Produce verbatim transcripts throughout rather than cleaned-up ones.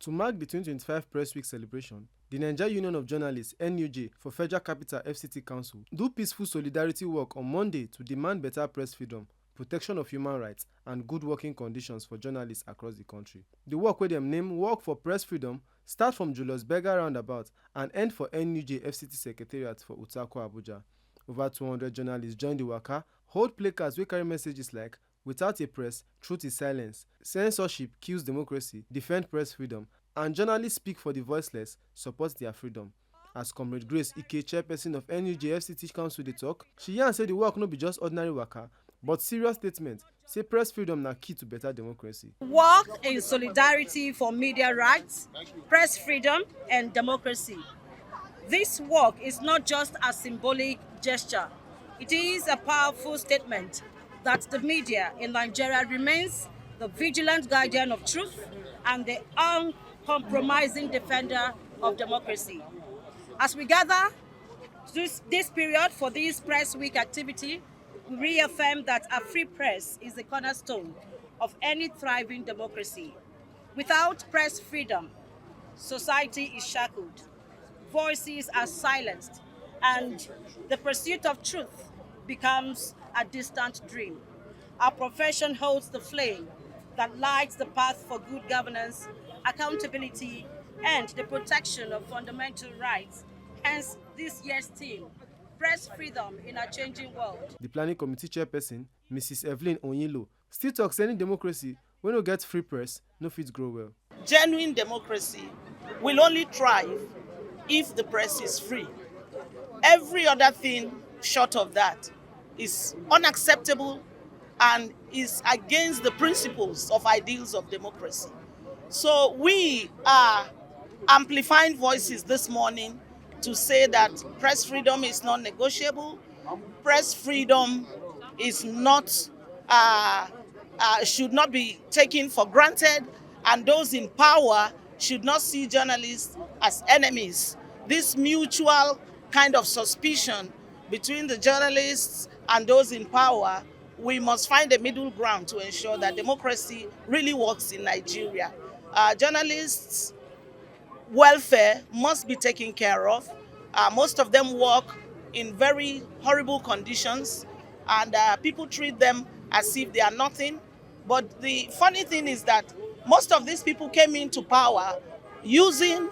To mark the twenty twenty-five Press Week celebration, the Nigeria Union of Journalists, N U J, for Federal Capital F C T Council do peaceful solidarity walk on Monday to demand better press freedom, protection of human rights, and good working conditions for journalists across the country. The walk, wey dem name Walk for Press Freedom, start from Julius Berger roundabout and end for N U J F C T secretariat for Utako, Abuja. Over two hundred journalists join the waka, hold placards wey carry messages like "Without a press, truth is silence," "Censorship kills democracy," "Defend press freedom," and "Journalists speak for the voiceless, support their freedom." As Comrade Grace Ike, chairperson of N U J F C T Council, dey talk, she yarn say the walk no be just ordinary waka, but serious statement say press freedom na key to better democracy. Walk in solidarity for media rights, press freedom, and democracy. This walk is not just a symbolic gesture. It is a powerful statement that the media in Nigeria remains the vigilant guardian of truth and the uncompromising defender of democracy. As we gather this, this period for this Press Week activity, we reaffirm that a free press is the cornerstone of any thriving democracy. Without press freedom, society is shackled, voices are silenced, and the pursuit of truth becomes a distant dream. Our profession holds the flame that lights the path for good governance, accountability, and the protection of fundamental rights. Hence, this year's theme: Press Freedom in a Changing World. The planning committee chairperson, Missus Evelyn Onyilo, still talk say any democracy wey no get free press no fit grow well. Genuine democracy will only thrive if the press is free. Every other thing short of that is unacceptable and is against the principles of ideals of democracy. So we are amplifying voices this morning to say that press freedom is non-negotiable. Press freedom is not, uh, uh, should not be taken for granted, and those in power should not see journalists as enemies. This mutual kind of suspicion between the journalists and those in power, we must find a middle ground to ensure that democracy really works in Nigeria. Uh, journalists' welfare must be taken care of. Uh, most of them work in very horrible conditions, and uh, people treat them as if they are nothing. But the funny thing is that most of these people came into power using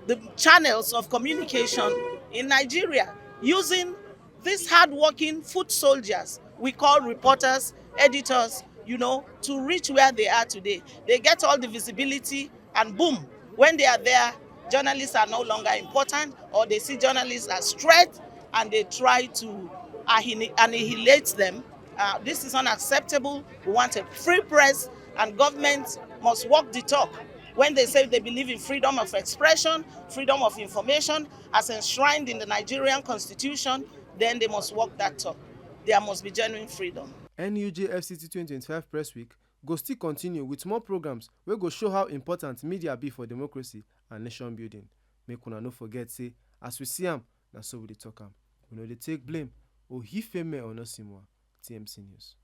the channels of communication in Nigeria, using these hardworking foot soldiers we call reporters, editors, you know, to reach where they are today. They get all the visibility, and boom, when they are there, journalists are no longer important, or they see journalists as threat, and they try to anni-, annihilate them. Uh, this is unacceptable. We want a free press, and government must walk the talk. When they say they believe in freedom of expression, freedom of information, as enshrined in the Nigerian constitution, then they must walk that talk. There must be genuine freedom. N U J F C T twenty twenty-five Press Week go still continue with more programs wey go show how important media be for democracy and nation building. Make una no forget say, as we see am, na so we dey talk am. We no dey take blame. Ohifeme Onosimwa, T M C News.